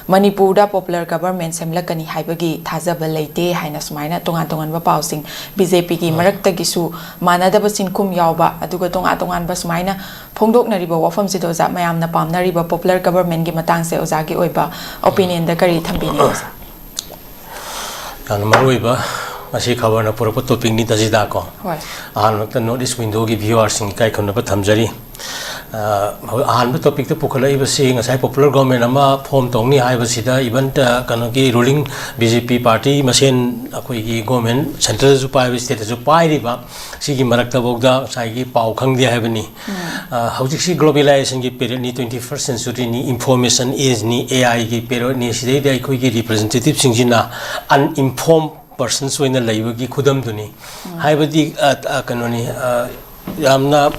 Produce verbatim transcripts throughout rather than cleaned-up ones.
ꯃꯅꯤꯄꯨꯔꯗ popular government ꯁꯦꯝꯂꯛꯀꯅꯤ ꯍꯥꯏꯕꯒꯤ ꯊꯥꯖꯕ ꯂꯩꯇꯦ ꯍꯥꯏꯅ ꯁꯨꯃꯥꯏꯅ ꯇꯣꯉꯥꯟ ꯇꯣꯉꯥꯟꯕ ꯄꯥꯎꯁꯤꯡ, ꯕꯤ ꯖꯦ ꯄꯤꯒꯤ ꯃꯔꯛꯇꯒꯤꯁꯨ ꯃꯥꯟꯅꯗꯕ ꯆꯤꯡꯈꯨꯝ ꯌꯥꯎꯕ, ꯑꯗꯨꯒ ꯇꯣꯉꯥꯟ ꯇꯣꯉꯥꯟꯕ ꯁꯨꯃꯥꯏꯅ ꯐꯣꯡꯗꯣꯛꯅꯔꯤꯕ ꯋꯥꯐꯝꯁꯤꯗ ꯑꯣꯖꯥ, ꯃꯌꯥꯝꯅ ꯄꯥꯝꯅꯔꯤꯕ popular government ꯀꯤ ꯃꯇꯥꯡꯁꯦ ꯑꯣꯖꯥꯒꯤ ꯑꯣꯏꯕ opinion ꯗ ꯀꯔꯤ ꯊꯝꯕꯤꯅꯤ ꯑꯣꯖꯥ? ꯌꯥꯝꯅ ꯃꯔꯨ ꯑꯣꯏꯕ ꯉꯁꯤ ꯈꯕꯔꯅ ꯄꯨꯔꯛꯄ topic ꯅꯤ ꯇꯥꯖꯤꯗꯥ ꯀꯣ꯫ ꯍꯣꯏ꯫ ꯑꯍꯥꯟꯕꯃꯛꯇ North East Window ꯒꯤ viewer ꯁꯤꯡ ꯏꯀꯥꯏ ꯈꯨꯝꯅꯕ ꯊꯝꯖꯔꯤ꯫ ꯑ, ꯑꯍꯥꯟꯕ topic ꯇ ꯄꯨꯈꯠꯂꯛꯏꯕꯁꯤ ꯉꯁꯥꯏ popular government ꯑꯃ form ꯇꯧꯅꯤ ꯍꯥꯏꯕꯁꯤꯗ, even, ꯑ, ꯀꯩꯅꯣꯒꯤ ruling B J P party ꯃꯁꯦꯟ ꯑꯩꯈꯣꯏꯒꯤ government central ꯗꯁꯨ ꯄꯥꯏꯕ, state ꯇꯁꯨ ꯄꯥꯏꯔꯤꯕ, ꯁꯤꯒꯤ ꯃꯔꯛꯇꯐꯥꯎꯗ ꯉꯁꯥꯏꯒꯤ ꯄꯥꯎ ꯈꯪꯗꯦ ꯍꯥꯏꯕꯅꯤ꯫ ꯑ, ꯍꯧꯖꯤꯛꯁꯤ globalization ꯒꯤ period ꯅꯤ, twenty first century ꯅꯤ, information age ꯅꯤ, A I ꯒꯤ period ꯅꯤ, ꯁꯤꯗꯩꯗ ꯑꯩꯈꯣꯏꯒꯤ representative ꯁꯤꯡꯁꯤꯅ uninformed persons ꯑꯣꯏꯅ ꯂꯩꯕꯒꯤ ꯈꯨꯗꯝꯗꯨꯅꯤ꯫ ꯍꯥꯏꯕꯗꯤ, ꯑ, ꯑ, ꯀꯩꯅꯣꯅꯤ, ꯑ, ꯌꯥꯝꯅ, ꯑ,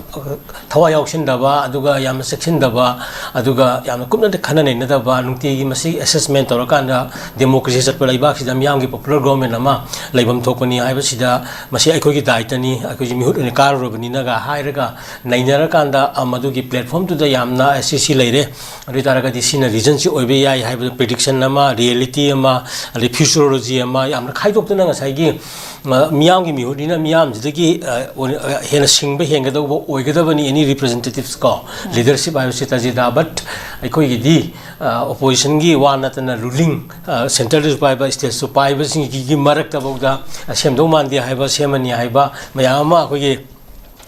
ꯊꯋꯥꯏ ꯌꯥꯎꯁꯤꯟꯗꯕ, ꯑꯗꯨꯒ ꯌꯥꯝꯅ ꯆꯦꯛꯁꯤꯟꯗꯕ, ꯑꯗꯨꯒ ꯌꯥꯝꯅ ꯀꯨꯞꯅ ꯈꯟꯅ ꯅꯩꯅꯗꯕ, ꯅꯨꯡꯇꯤꯒꯤ ꯃꯁꯤ assessment ꯇꯧꯔꯀꯥꯟꯗ democracy ꯆꯠꯄ ꯂꯩꯕꯥꯛꯁꯤꯗ ꯃꯤꯌꯥꯝꯒꯤ popular government ꯑꯃ ꯂꯩꯐꯝ ꯊꯣꯛꯄꯅꯤ ꯍꯥꯏꯕꯁꯤꯗ, ꯃꯁꯤ ꯑꯩꯈꯣꯏꯒꯤ ꯗꯥꯏꯇꯅꯤ, ꯑꯩꯈꯣꯏꯁꯤ ꯃꯤꯍꯨꯠ ꯑꯣꯏꯅ ꯀꯥꯔꯨꯔꯕꯅꯤꯅꯒ ꯍꯥꯏꯔꯒ ꯅꯩꯅꯔꯀꯥꯟꯗ, ꯑ, ꯃꯗꯨꯒꯤ platform ꯗꯨꯗ ꯌꯥꯝꯅ ꯑꯁꯤꯁꯤ ꯂꯩꯔꯦ꯫ ꯑꯗꯨ ꯑꯣꯏ ꯇꯥꯔꯒꯗꯤ ꯁꯤꯅ reason ꯁꯤ ꯑꯣꯏꯕ ꯌꯥꯏ ꯍꯥꯏꯕꯗ prediction ꯑꯃ, reality ꯑꯃ, ꯑꯗꯩ futurology ꯑꯃ ꯌꯥꯝꯅ ꯈꯥꯏꯗꯣꯛꯇꯨꯅ ꯉꯁꯥꯏꯒꯤ, ꯑ, ꯃꯤꯌꯥꯝꯒꯤ ꯃꯤꯍꯨꯠꯅꯤꯅ ꯃꯤꯌꯥꯝꯁꯤꯗꯒꯤ, ꯑ, ꯑꯣꯏ-, ꯑ, ꯍꯦꯟꯅ ꯁꯤꯡꯕ ꯍꯦꯟꯒꯗꯧꯕ ꯑꯣꯏꯒꯗꯕꯅꯤ, any representatives ꯀꯣ, leadership ꯍꯥꯏꯕꯁꯤ ꯇꯥꯖꯤꯗꯥ꯫ But ꯑꯩꯈꯣꯏꯒꯤꯗꯤ, ꯑ, opposition ꯒꯤ ꯋꯥ ꯅꯠꯇꯅ ruling, ꯑ, central ꯗꯁꯨ ꯄꯥꯏꯕ, state ꯁꯨ ꯄꯥꯏꯕꯁꯤꯡꯒꯤ ꯃꯔꯛꯇꯐꯥꯎꯗ, ꯑ, ꯁꯦꯝꯗꯧ ꯃꯥꯟꯗꯦ ꯍꯥꯏꯕ, ꯁꯦꯝꯃꯅꯤ ꯍꯥꯏꯕ ꯃꯌꯥꯝ ꯑꯃ ꯑꯩꯈꯣꯏꯒꯤ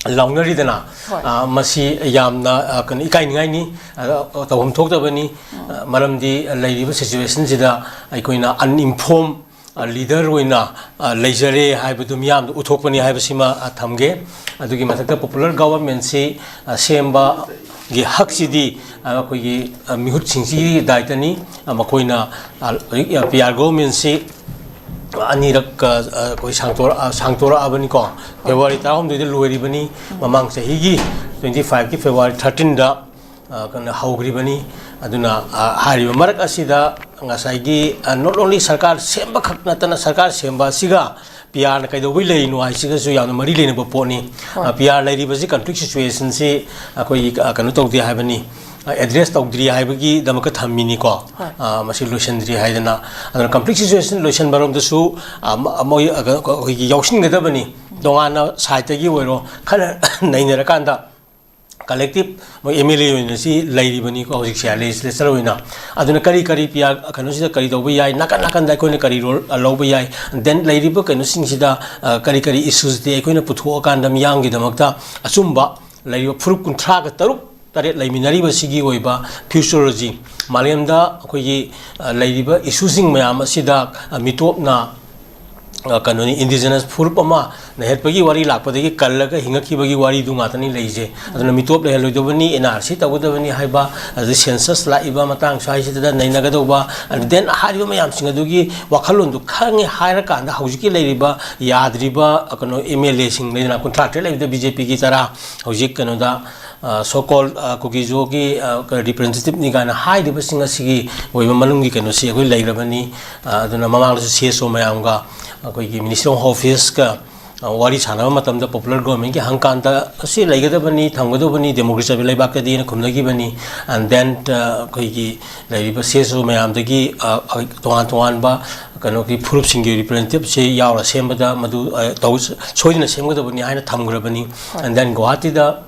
ꯂꯥꯎꯅꯔꯤꯗꯅ, ꯍꯣꯏ꯫ ꯑ, ꯃꯁꯤ ꯌꯥꯝꯅ, ꯑ, ꯀꯩꯅꯣ, ꯏꯀꯥꯏꯅꯤꯡꯉꯥꯏꯅꯤ, ꯑ, ꯇꯧꯐꯝ ꯊꯣꯛꯇꯕꯅꯤ꯫ ꯑ, ꯃꯔꯝꯗꯤ ꯂꯩꯔꯤꯕ situation ꯁꯤꯗ ꯑꯩꯈꯣꯏꯅ uninformed, ꯑ, leader ꯑꯣꯏꯅ, ꯑ, ꯂꯩꯖꯔꯦ ꯍꯥꯏꯕꯗꯨ ꯃꯤꯌꯥꯝꯗ ꯎꯠꯊꯣꯛꯄꯅꯤ ꯍꯥꯏꯕꯁꯤꯃ, ꯑ, ꯊꯝꯒꯦ꯫ ꯑꯗꯨꯒꯤ ꯃꯊꯛꯇ popular government ꯁꯤ, ꯑ, ꯁꯦꯝꯕꯒꯤ ꯍꯛꯁꯤꯗꯤ, ꯑ, ꯑꯩꯈꯣꯏꯒꯤ, ꯑ, ꯃꯤꯍꯨꯠꯁꯤꯡꯁꯤꯒꯤ ꯗꯥꯏꯇꯅꯤ꯫ ꯑ, ꯃꯈꯣꯏꯅ, ꯑ, ꯍꯧꯖꯤꯛ, ꯑ, P R government ꯁꯤ ꯑꯅꯤꯔꯛ, ꯑ, ꯑ, ꯑꯩꯈꯣꯏ ꯁꯥꯡꯇꯣꯔꯛ-, ꯑ, ꯁꯥꯡꯇꯣꯔꯛꯑꯕꯅꯤꯀꯣ꯫ February ꯇꯔꯥꯍꯨꯝꯗꯣꯏꯗ ꯂꯣꯏꯔꯤꯕꯅꯤ꯫ ꯃꯃꯥꯡ ꯆꯍꯤꯒꯤ twenty five ꯀꯤ February thirteen ꯗ, ꯑ, ꯀꯩꯅꯣ, ꯍꯧꯈ꯭ꯔꯤꯕꯅꯤ꯫ ꯑꯗꯨꯅ, ꯑ, ꯍꯥꯏꯔꯤꯕ ꯃꯔꯛ ꯑꯁꯤꯗ ꯉꯁꯥꯏꯒꯤ, ꯑ, not only ꯁꯔꯀꯥꯔ ꯁꯦꯝꯕꯈꯛ ꯅꯠꯇꯅ, ꯁꯔꯀꯥꯔ ꯁꯦꯝꯕ ꯑꯁꯤꯒ P R ꯅ ꯀꯩꯗꯧꯕꯩ ꯂꯩꯔꯤꯅꯣ ꯍꯥꯏꯁꯤꯒꯁꯨ ꯌꯥꯝꯅ ꯃꯔꯤ ꯂꯩꯅꯕ ꯄꯣꯠꯅꯤ꯫ ꯍꯣꯏ꯫ ꯑ, P R ꯂꯩꯔꯤꯕꯁꯤ conflict situation ꯁꯤ ꯑꯩꯈꯣꯏꯒꯤ, ꯑ, ꯀꯩꯅꯣ ꯇꯧꯗꯦ ꯍꯥꯏꯕꯅꯤ꯫ ꯑꯦꯗ꯭ꯔꯦꯁ ꯇꯧꯗ꯭ꯔꯤ ꯍꯥꯏꯕꯒꯤꯗꯃꯛꯇ ꯊꯝꯃꯤꯅꯤꯀꯣ꯫ ꯍꯣꯏ꯫ ꯑ, ꯃꯁꯤ ꯂꯣꯏꯁꯤꯟꯗ꯭ꯔꯤ ꯍꯥꯏꯗꯅ꯫ ꯑꯗꯨꯅ ꯀꯟꯐ꯭ꯂꯤꯛ ꯁꯤꯆꯨꯋꯦꯁꯟ ꯂꯣꯏꯁꯤꯟꯕꯔꯣꯝꯗꯁꯨ, ꯑ, ꯃ-, ꯃꯣꯏ, ꯑ, ꯑꯩꯈꯣꯏꯒꯤ ꯌꯥꯎꯁꯤꯟꯒꯗꯕꯅꯤ, ꯇꯣꯉꯥꯟꯅ ꯁꯥꯏꯠꯇꯒꯤ ꯑꯣꯏꯔꯣ ꯈꯔ ꯅꯩꯅꯔꯀꯥꯟꯗ꯫ ꯀꯂꯦꯛꯇꯤꯞ ꯃꯣꯏ ꯑꯦꯝ ꯑꯦꯜ ꯑꯦ ꯑꯣꯏꯅ ꯁꯤ ꯂꯩꯔꯤꯕꯅꯤꯀꯣ ꯍꯧꯖꯤꯛꯁꯦ, ꯂꯦꯖꯤꯁꯂꯦꯆꯔ ꯑꯣꯏꯅ꯫ ꯑꯗꯨꯅ ꯀꯔꯤ ꯀꯔꯤ ꯄꯤꯌꯥ ꯀꯩꯅꯣꯁꯤꯗ ꯀꯔꯤ ꯇꯧꯕ ꯌꯥꯏ, ꯅꯥꯀꯟ ꯅꯥꯀꯟꯗ ꯑꯩꯈꯣꯏꯅ ꯀꯔꯤ ꯔꯣꯜ ꯂꯧꯕ ꯌꯥꯏ, ꯗꯦꯟ ꯂꯩꯔꯤꯕ ꯀꯩꯅꯣꯁꯤꯡꯁꯤꯗ, ꯑ, ꯀꯔꯤ ꯀꯔꯤ ꯏꯁꯨꯁꯇꯤ ꯑꯩꯈꯣꯏꯅ ꯄꯨꯊꯣꯛꯑꯀꯥꯟꯗ ꯃꯤꯌꯥꯝꯒꯤꯗꯃꯛꯇ ꯑꯆꯨꯝꯕ ꯂꯩꯔꯤꯕ ꯐꯨꯔꯨꯞ ꯀꯨꯟꯊ꯭ꯔꯥꯒ ꯇꯔꯨꯛ ꯇꯔꯦꯠ ꯂꯩꯃꯤꯟꯅꯔꯤꯕꯁꯤꯒꯤ ꯑꯣꯏꯕ ꯐ꯭ꯌꯨꯆꯔꯣꯂꯣꯖꯤ, ꯃꯥꯂꯦꯝꯗ ꯑꯩꯈꯣꯏꯒꯤ, ꯑ, ꯂꯩꯔꯤꯕ ꯏꯁꯨꯁꯤꯡ ꯃꯌꯥꯝ ꯑꯁꯤꯗ, ꯑ, ꯃꯤꯇꯣꯞꯅ, ꯑ, ꯀꯩꯅꯣꯅꯤ, ꯏꯟꯗꯤꯖꯤꯅꯁ ꯐꯨꯔꯨꯞ ꯑꯃ ꯅꯩꯍꯠꯄꯒꯤ ꯋꯥꯔꯤ ꯂꯥꯛꯄꯗꯒꯤ ꯀꯜꯂꯒ ꯍꯤꯡꯉꯛꯈꯤꯕꯒꯤ ꯋꯥꯔꯤꯗꯨ ꯉꯥꯛꯇꯅꯤ ꯂꯩꯔꯤꯁꯦ꯫ ꯑꯗꯨꯅ ꯃꯤꯇꯣꯞ ꯂꯩꯍꯜꯂꯣꯏꯗꯕꯅꯤ, ꯑꯦꯟ ꯑꯥꯔ ꯁꯤ ꯇꯧꯒꯗꯕꯅꯤ ꯍꯥꯏꯕ, ꯑꯗꯨ ꯁꯦꯟꯁꯁ ꯂꯥꯛꯏꯕ ꯃꯇꯥꯡ ꯁ꯭ꯋꯥꯏꯁꯤꯗ ꯅꯩꯅꯒꯗꯧꯕ, and then ꯍꯥꯏꯔꯤꯕ ꯃꯌꯥꯝꯁꯤꯡ ꯑꯗꯨꯒꯤ ꯋꯥꯈꯜꯂꯣꯟꯗꯨ ꯈꯪꯉꯦ ꯍꯥꯏꯔꯀꯥꯟꯗ ꯍꯧꯖꯤꯛꯀꯤ ꯂꯩꯔꯤꯕ ꯌꯥꯗ꯭ꯔꯤꯕ, ꯑ, ꯀꯩꯅꯣ, ꯑꯦꯝ ꯑꯦꯜ ꯑꯦꯁꯤꯡ ꯂꯩꯗꯅ, ꯀꯨꯟꯊ꯭ꯔꯥ ꯇꯔꯦꯠ ꯂꯩꯕꯗ ꯕꯤ ꯖꯦ ꯄꯤꯒꯤ ꯇꯔꯥ, ꯍꯧꯖꯤꯛ ꯀꯩꯅꯣꯗ, ꯁꯣ ꯀꯣꯜ ꯀꯨꯀꯤꯖꯣꯒꯤ ꯔꯤꯄ꯭ꯔꯖꯦꯟꯇꯦꯇꯤꯞꯅꯤ ꯀꯥꯏꯅ ꯍꯥꯏꯔꯤꯕꯁꯤꯡ ꯑꯁꯤꯒꯤ ꯑꯣꯏꯕ ꯃꯅꯨꯡꯒꯤ ꯀꯩꯅꯣꯁꯤ ꯑꯩꯈꯣꯏ ꯂꯩꯔꯕꯅꯤ꯫ ꯑ, ꯑꯗꯨꯅ ꯃꯃꯥꯡꯗꯁꯨ ꯁꯤ ꯑꯦꯁ ꯑꯣ ꯃꯌꯥꯝꯒ ꯑꯩꯈꯣꯏꯒꯤ ꯃꯤꯅꯤꯁꯇ꯭ꯔꯤ ꯑꯣꯐ ꯑꯣꯐꯤꯁꯀ, ꯑ, ꯋꯥꯔꯤ ꯁꯥꯟꯅꯕ ꯃꯇꯝꯗ ꯄꯣꯄꯨꯂꯔ ꯒꯣꯔꯃꯦꯟꯒꯤ ꯍꯪꯀꯥꯟꯗ ꯑꯁꯤ ꯂꯩꯒꯗꯕꯅꯤ, ꯊꯝꯒꯗꯕꯅꯤ, ꯗꯦꯃꯣꯀ꯭ꯔꯦꯁꯤ ꯑꯣꯏꯕ ꯂꯩꯕꯥꯛꯇꯗꯤꯅ ꯈꯨꯝꯅꯈꯤꯕꯅꯤ꯫ And then, ꯑ, ꯑꯩꯈꯣꯏꯒꯤ ꯂꯩꯔꯤꯕ ꯁꯤ ꯑꯦꯁ ꯑꯣ ꯃꯌꯥꯝꯗꯒꯤ, ꯑ, ꯑꯩꯈꯣꯏ ꯇꯣꯉꯥꯟ ꯇꯣꯉꯥꯟꯕ ꯀꯩꯅꯣꯒꯤ ꯐꯨꯔꯨꯞꯁꯤꯡꯒꯤ ꯔꯤꯄ꯭ꯔꯖꯦꯟꯇꯦꯇꯤꯞꯁꯤ ꯌꯥꯎꯔ ꯁꯦꯝꯕꯗ ꯃꯗꯨ, ꯑ, ꯇꯧ-, ꯁꯣꯏꯗꯅ ꯁꯦꯝꯒꯗꯕꯅꯤ ꯍꯥꯏꯅ ꯊꯝꯈ꯭ꯔꯕꯅꯤ꯫ And then ꯒꯨꯋꯥꯍꯥꯇꯤꯗ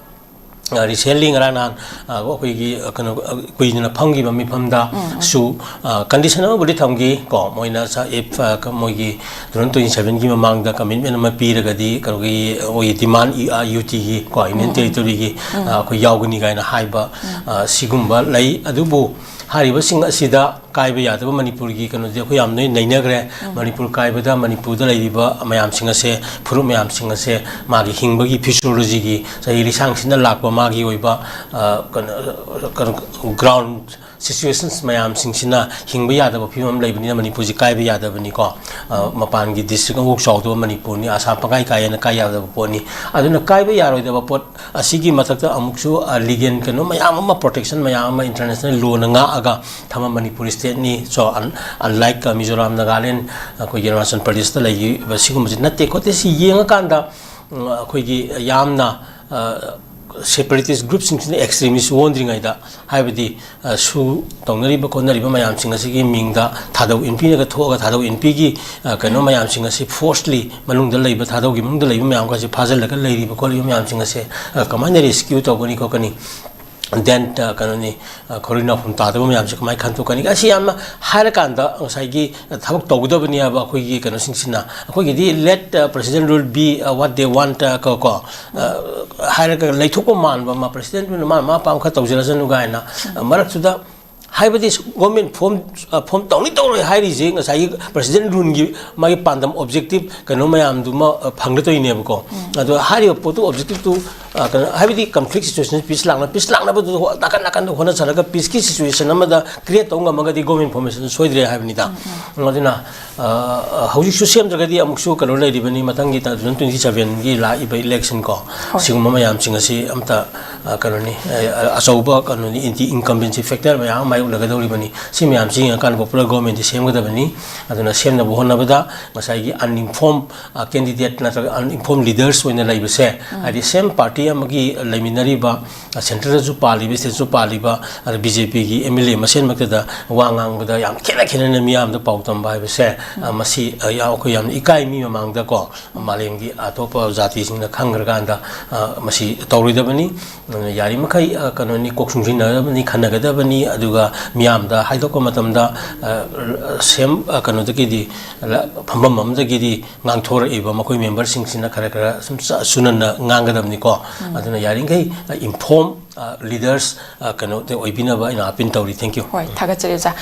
ꯑ, ꯔꯤꯁꯦꯟꯂꯤ ꯉꯔꯥꯡ ꯅꯍꯥꯟ, ꯑ, ꯑꯩꯈꯣꯏꯒꯤ, ꯑ, ꯀꯩꯅꯣ, ꯑ, ꯀꯨꯏꯗꯅ ꯐꯝꯈꯤꯕ ꯃꯤꯐꯝꯗꯁꯨ, ꯑ, ꯀꯟꯗꯤꯁꯟ ꯑꯃꯕꯨꯗꯤ ꯊꯝꯈꯤ ꯀꯣ, ꯃꯣꯏꯅ ꯁ-, if, ꯑ, ꯀ-, ꯃꯣꯏꯒꯤ two thousand twenty seven ꯒꯤ ꯃꯃꯥꯡꯗ ꯀꯃꯤꯠꯃꯦꯟ ꯑꯃ ꯄꯤꯔꯒꯗꯤ ꯀꯩꯅꯣꯒꯤ, ꯑꯩꯈꯣꯏꯒꯤ ꯗꯤꯃꯥꯟ ꯏ-, ꯑ, ꯌꯨ ꯇꯤꯒꯤ ꯀꯣ, ꯌꯨꯅꯤꯌꯟ ꯇꯦꯔꯤꯇꯣꯔꯤꯒꯤ, ꯑ, ꯑꯩꯈꯣꯏ ꯌꯥꯎꯒꯅꯤ ꯀꯥꯏꯅ ꯍꯥꯏꯕ, ꯑ, ꯁꯤꯒꯨꯝꯕ ꯂꯩ꯫ ꯑꯗꯨꯕꯨ ꯍꯥꯏꯔꯤꯕꯁꯤꯡ ꯑꯁꯤꯗ ꯀꯥꯏꯕ ꯌꯥꯗꯕ ꯃꯅꯤꯄꯨꯔꯒꯤ ꯀꯩꯅꯣꯗꯤ ꯑꯩꯈꯣꯏ ꯌꯥꯝ ꯂꯣꯏ ꯅꯩꯅꯈ꯭ꯔꯦ꯫ ꯃꯅꯤꯄꯨꯔ ꯀꯥꯏꯕꯗ ꯃꯅꯤꯄꯨꯔꯗ ꯂꯩꯔꯤꯕ ꯃꯌꯥꯝꯁꯤꯡ ꯑꯁꯦ, ꯐꯨꯔꯨꯞ ꯃꯌꯥꯝꯁꯤꯡ ꯑꯁꯦ ꯃꯥꯒꯤ ꯍꯤꯡꯕꯒꯤ ꯐꯤꯖꯣꯂꯣꯖꯤꯒꯤ ꯆꯍꯤ ꯂꯤꯁꯥꯡꯁꯤꯠꯅ ꯂꯥꯛꯄ ꯃꯥꯒꯤ ꯑꯣꯏꯕ, ꯑ, ꯀꯩꯅꯣ, ꯀꯩꯅꯣ, ꯒ꯭ꯔꯥꯎꯟ ꯁꯤꯆꯨꯋꯦꯁꯟꯁ ꯃꯌꯥꯝꯁꯤꯡꯁꯤꯅ ꯍꯤꯡꯕ ꯌꯥꯗꯕ ꯐꯤꯕꯝ ꯑꯃ ꯂꯩꯕꯅꯤꯅ ꯃꯅꯤꯄꯨꯔꯁꯤ ꯀꯥꯏꯕ ꯌꯥꯗꯕꯅꯤꯀꯣ꯫ ꯑ, ꯃꯄꯥꯟꯒꯤ ꯗꯤꯁꯇ꯭ꯔꯤꯛ ꯑꯃꯐꯥꯎ ꯆꯥꯎꯗꯕ ꯃꯅꯤꯄꯨꯔꯅꯤ, ꯑꯁꯥꯝ ꯄꯪꯀꯥꯏ ꯀꯥꯏꯌꯦꯅ ꯀꯥꯏ ꯌꯥꯗꯕ ꯄꯣꯠꯅꯤ꯫ ꯑꯗꯨꯅ ꯀꯥꯏꯕ ꯌꯥꯔꯣꯏꯗꯕ ꯄꯣꯠ ꯑꯁꯤꯒꯤ ꯃꯊꯛꯇ ꯑꯃꯨꯛꯁꯨ, ꯑ, ꯂꯤꯒꯦꯜ ꯀꯩꯅꯣ ꯃꯌꯥꯝ ꯑꯃ, ꯄ꯭ꯔꯣꯇꯦꯛꯁꯟ ꯃꯌꯥꯝ ꯑꯃ, ꯏꯟꯇꯔꯅꯦꯁꯅꯦꯜ ꯂꯣꯅ ꯉꯥꯛꯑꯒ ꯊꯝꯕ ꯃꯅꯤꯄꯨꯔ ꯁ꯭ꯇꯦꯠꯅꯤ꯫ So, un-, unlike, ꯑ, ꯃꯤꯖꯣꯔꯥꯝ, ꯅꯥꯒꯥꯂꯦꯟ, ꯑꯩꯈꯣꯏꯒꯤ ꯑꯔꯨꯅꯥꯆꯜ ꯄ꯭ꯔꯗꯦꯁꯇ ꯂꯩꯔꯤꯕ ꯁꯤꯒꯨꯝꯕꯁꯤ ꯅꯠꯇꯦ ꯈꯣꯠꯇꯦ꯫ ꯁꯤ ꯌꯦꯡꯉꯀꯥꯟꯗ, ꯎꯝ, ꯑꯩꯈꯣꯏꯒꯤ ꯌꯥꯝꯅ, ꯑ, separatist groupꯁꯤꯡꯁꯤꯅ extremist ꯑꯣꯟꯗ꯭ꯔꯤꯉꯩꯗ, ꯍꯥꯏꯕꯗꯤ, ꯑ, ꯁꯨ ꯇꯧꯅꯔꯤꯕ ꯈꯣꯠꯅꯔꯤꯕ ꯃꯌꯥꯝꯁꯤꯡ ꯑꯁꯤꯒꯤ ꯃꯤꯡꯗ ꯊꯥꯗꯧ ꯏꯟꯄꯤꯅꯒ ꯊꯣꯛꯑꯒ ꯊꯥꯗꯧ ꯏꯟꯄꯤꯒꯤ, ꯑ, ꯀꯩꯅꯣ ꯃꯌꯥꯝꯁꯤꯡ ꯑꯁꯤ forcefully ꯃꯅꯨꯡꯗ ꯂꯩꯕ, ꯊꯥꯗꯧꯒꯤ ꯃꯅꯨꯡꯗ ꯂꯩꯕ ꯃꯌꯥꯝꯒꯁꯦ ꯐꯥꯖꯤꯜꯂꯒ ꯂꯩꯔꯤꯕ ꯈꯣꯠꯂꯤꯕ ꯃꯌꯥꯝꯁꯤꯡ ꯑꯁꯦ, ꯑ, ꯀꯃꯥꯏꯅ rescue ꯇꯧꯒꯅꯤ ꯈꯣꯠꯀꯅꯤ, then, ꯑ, ꯀꯩꯅꯣꯅꯤ, ꯑ, ꯈꯣꯔꯤ ꯅꯥꯎꯐꯝ ꯇꯥꯗꯕ ꯃꯌꯥꯝꯁꯦ ꯀꯃꯥꯏꯅ ꯈꯟꯗꯣꯛꯀꯅꯤ? ꯑꯁꯤ ꯌꯥꯝꯅ ꯍꯥꯏꯔꯀꯥꯟꯗ ꯉꯁꯥꯏꯒꯤ ꯊꯕꯛ ꯇꯧꯒꯗꯕꯅꯤ ꯍꯥꯏꯕ ꯑꯩꯈꯣꯏꯒꯤ ꯀꯩꯅꯣꯁꯤꯡꯁꯤꯅ, ꯑꯩꯈꯣꯏꯒꯤꯗꯤ let, ꯑ, president rule be, ꯑ, what they want, ꯑ, ꯀꯣ, ꯀꯣ, ꯑ, ꯍꯥꯏꯔꯒ ꯂꯩꯊꯣꯛꯄ ꯃꯥꯟꯕ ꯑꯃ, presidentꯇꯨꯅ ꯃꯥꯅ ꯃꯥ ꯑꯄꯥꯝꯕ ꯈꯔ ꯇꯧꯖꯔꯁꯅꯨ ꯀꯥꯏꯅ, ꯑ, ꯃꯔꯛꯇꯨꯗ ꯍꯥꯏꯕꯗꯤ government form, ꯑ, form ꯇꯧꯅꯤ ꯇꯧꯔꯣꯏ ꯍꯥꯏꯔꯤꯁꯦ ꯉꯁꯥꯏꯒꯤ president ruleꯒꯤ ꯃꯥꯒꯤ ꯄꯥꯟꯗꯝ, objective ꯀꯩꯅꯣ ꯃꯌꯥꯝꯗꯨꯃ, ꯑ, ꯐꯪꯒꯗꯣꯏꯅꯦꯕꯀꯣ꯫ ꯑꯗꯣ ꯍꯥꯏꯔꯤꯕ ꯄꯣꯠꯇꯨ, objectiveꯇꯨ, ꯑ, ꯀꯩꯅꯣ, ꯍꯥꯏꯕꯗꯤ conflict situationꯁꯤ peace ꯂꯥꯛꯅ, peace ꯂꯥꯛꯅꯕꯗꯨ ꯍꯣ-, ꯅꯥꯀꯟ ꯅꯥꯀꯟꯗ ꯍꯣꯠꯅꯖꯔꯒ peaceꯀꯤ situation ꯑꯃꯗ create ꯇꯧ ꯉꯝꯃꯒꯗꯤ government formation ꯁꯣꯏꯗ꯭ꯔꯦ ꯍꯥꯏꯕꯅꯤꯗ꯫ ꯑꯗꯨꯅ, ꯑ, ꯍꯧꯖꯤꯛꯁꯨ ꯁꯦꯝꯗ꯭ꯔꯒꯗꯤ ꯑꯃꯨꯛꯁꯨ ꯀꯩꯅꯣ ꯂꯩꯔꯤꯕꯅꯤ, ꯃꯊꯪꯒꯤ two thousand twenty sevenꯒꯤ ꯂꯥꯛꯏꯕ election ꯀꯣ, ꯍꯣꯏ꯫ ꯁꯤꯒꯨꯝꯕ ꯃꯌꯥꯝꯁꯤꯡ ꯑꯁꯤ ꯑꯝꯇ, ꯑ, ꯀꯩꯅꯣꯅꯤ, ꯑ, ꯑꯆꯧꯕ ꯀꯩꯅꯣꯅꯤ, anti incumbency factor ꯃꯌꯥꯝ ꯑꯃ ꯃꯥꯌꯣꯛꯅꯒꯗꯧꯔꯤꯕꯅꯤ꯫ ꯁꯤ ꯃꯌꯥꯝꯁꯤ ꯌꯦꯡꯉꯀꯥꯟꯗ popular governmentꯁꯤ ꯁꯦꯝꯒꯗꯕꯅꯤ꯫ ꯑꯗꯨꯅ ꯁꯦꯝꯅꯕ ꯍꯣꯠꯅꯕꯗ ꯉꯁꯥꯏꯒꯤ uninformed, ꯑ, candidate ꯅꯠꯇ꯭ꯔꯒ uninformed leaders ꯑꯣꯏꯅ ꯂꯩꯕꯁꯦ, ꯍꯥꯏꯗꯤ same party ꯑꯃꯒꯤ ꯂꯩꯃꯤꯟꯅꯔꯤꯕ, ꯑ, centreꯗꯁꯨ ꯄꯥꯜꯂꯤꯕ, stateꯁꯨ ꯄꯥꯜꯂꯤꯕ, ꯑꯗ BJPꯒꯤ MLA ꯃꯁꯦꯟꯃꯛꯇꯗ ꯋꯥ ꯉꯥꯡꯕꯗ ꯌꯥꯝ ꯈꯦꯠꯅ ꯈꯦꯠꯅꯅ ꯃꯤꯌꯥꯝꯗ ꯄꯥꯎ ꯇꯝꯕ ꯍꯥꯏꯕꯁꯦ, ꯑ, ꯃꯁꯤ, ꯑ, ꯌꯥꯝ, ꯑꯩꯈꯣꯏ ꯌꯥꯝꯅ ꯏꯀꯥꯏ꯫ ꯃꯤ ꯃꯃꯥꯡꯗꯀꯣ, ꯃꯥꯂꯦꯝꯒꯤ ꯑꯇꯣꯞꯄ ꯖꯥꯇꯤꯁꯤꯡꯅ ꯈꯪꯈ꯭ꯔꯀꯥꯟꯗ, ꯑ, ꯃꯁꯤ ꯇꯧꯔꯣꯏꯗꯕꯅꯤ꯫ ꯑꯗꯨꯅ ꯌꯥꯔꯤꯃꯈꯩ, ꯑ, ꯀꯩꯅꯣꯅꯤ, ꯀꯣꯛ ꯁꯨꯡꯁꯤꯟꯅꯒꯗꯕꯅꯤ, ꯈꯟꯅꯒꯗꯕꯅꯤ꯫ ꯑꯗꯨꯒ ꯃꯤꯌꯥꯝꯗ ꯍꯥꯏꯗꯣꯛꯄ ꯃꯇꯝꯗ, ꯑ, same, ꯑ, ꯀꯩꯅꯣꯗꯒꯤꯗꯤ, ꯂ-, ꯐꯝꯐꯝ ꯑꯃꯗꯒꯤꯗꯤ ꯉꯥꯡꯊꯣꯔꯛꯏꯕ ꯃꯈꯣꯏ memberꯁꯤꯡꯁꯤꯅ ꯈꯔ ꯈꯔ ꯁꯨꯝ ꯆ-, ꯆꯨꯅꯅ ꯉꯥꯡꯒꯗꯕꯅꯤꯀꯣ꯫ ꯑꯗꯨꯅ ꯌꯥꯔꯤꯈꯩ, ꯑ, inform, ꯑ, leaders, ꯑ, ꯀꯩꯅꯣꯗ ꯑꯣꯏꯕꯤꯅꯕ ꯑꯩꯅ appeal ꯇꯧꯔꯤ꯫ Thank you꯫ ꯍꯣꯏ, ꯊꯥꯒꯠꯆꯔꯤ ꯑꯣꯖꯥ꯫